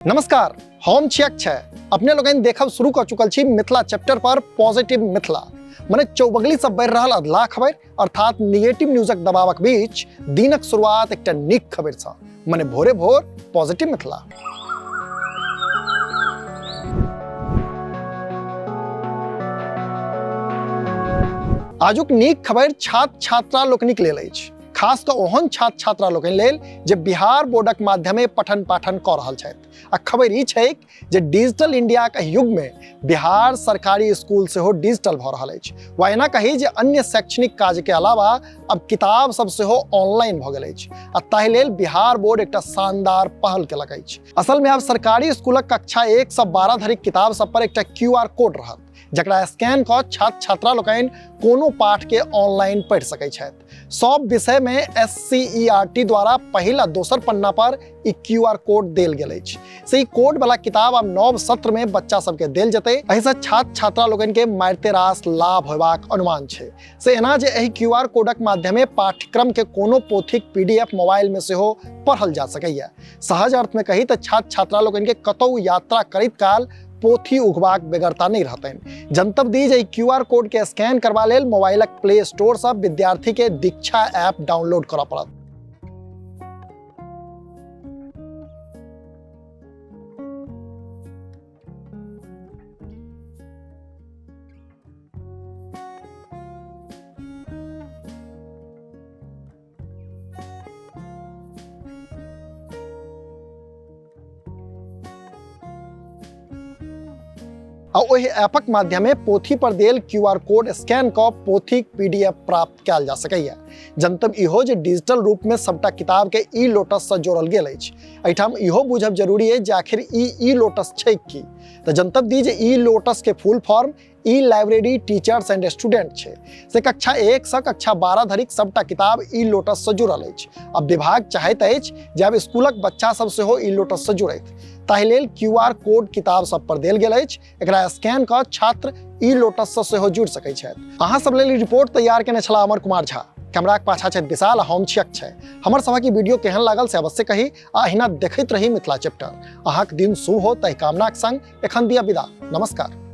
नमस्कार, हम छी अक्षय। अपने लोगनि देखब शुरू कऽ चुकल छी मिथिला चैप्टर पर पॉजिटिव मिथिला, मने चौबगली से बढ़ि रहल अधलाह खबर अर्थात निगेटिव न्यूजक दबावक बीच दिनक शुरुआत एकटा नीक खबर सँ, मने भोरे भोर पॉजिटिव मिथिला। आजुक नीक खबर छात्र छात्रा लोकनिक लेल अछि, खास कऽ ओहन छात्र छात्रा लोकनि लेल जे बिहार बोर्डक माध्यमे पठन पाठन कऽ रहल छथि। आ खबर ई छैक जे डिजिटल इंडियाक एहि युगमे बिहार सरकारी स्कूल सेहो डिजिटल भऽ रहल अछि, वा एना कही जे अन्य शैक्षणिक काजके अलावा अब किताब सब सेहो ऑनलाइन भऽ गेल अछि। आ ताहि लेल बिहार बोर्ड एकटा शानदार पहल केलक अछि। असलमे आब सरकारी स्कूलक कक्षा 1 सँ 12 धरिक किताब सब पर एकटा क्यू आर कोड रहत, जकरा स्कैन कऽ छात्र छात्रा लोकनि कोनो पाठ के ऑनलाइन पढ़ि सकैत छथि। सब विषय में SCERT द्वारा पहिल आ दोसर पन्ना पर ई क्यू आर कोड देल गेल अछि। से ई कोड वाला किताब आब नव सत्र में बच्चा सबके देल जेतै। एहिसँ छात्र छात्रा लोकनि के मारिते रास लाभ होयबाक अनुमान छै। से एना जे एहि क्यू आर कोडक माध्यमे पाठ्यक्रम के कोनो पोथीक पीडीएफ मोबाइल में सेहो पढ़ल जा सकैए। सहज अर्थ में कही तऽ छात्र छात्रा लोकनि के कतहु यात्रा करैत काल पोथी उघबाक बेगरता नहि रहतनि। जनतब दी जे क्यू आर कोड के स्कैन करबा लेल मोबाइलक प्ले स्टोर सँ विद्यार्थी के दीक्षा ऐप डाउनलोड करऽ पड़त। आ ओहि ऐपक माध्यमे पोथी पर देल क्यू आर कोड स्कैन कऽ पोथीक पीडीएफ प्राप्त कयल जा सकैए। जनतब इहो जे डिजिटल रूप में सबटा किताब के ई लोटस से जोड़ल गेल अछि। एहिठाम इहो बुझब जरूरी अछि जे आखिर ई ई लोटस छै की। तऽ जनतब दी जे ई लोटस के full form e library teachers and student छै। से कक्षा 1 से कक्षा 12 धरिक सबटा किताब ई लोटस से जुड़ल अछि। अब विभाग चाहैत अछि जे आब स्कूलक बच्चा सब सेहो ई लोटस से जुड़ैत, ताहि लेल क्यू आर कोड किताब सब पर देल गेल अछि। एकरा स्कैन कऽ छात्र ई लोटस से सेहो जुड़ि सकैत छथि। अहाँ सब लेल ई रिपोर्ट तैयार केने छलाह अमर कुमार झा, कैमराक पाछा छथि विशाल, हम छी अक्षय। हमर सभक ई वीडियो केहन लागल से अवश्य कही आ अहिना देखैत रही मिथिला चैप्टर। अहाँक दिन शुभ हो ताहि कामनाक संग एखन दिया विदा। नमस्कार।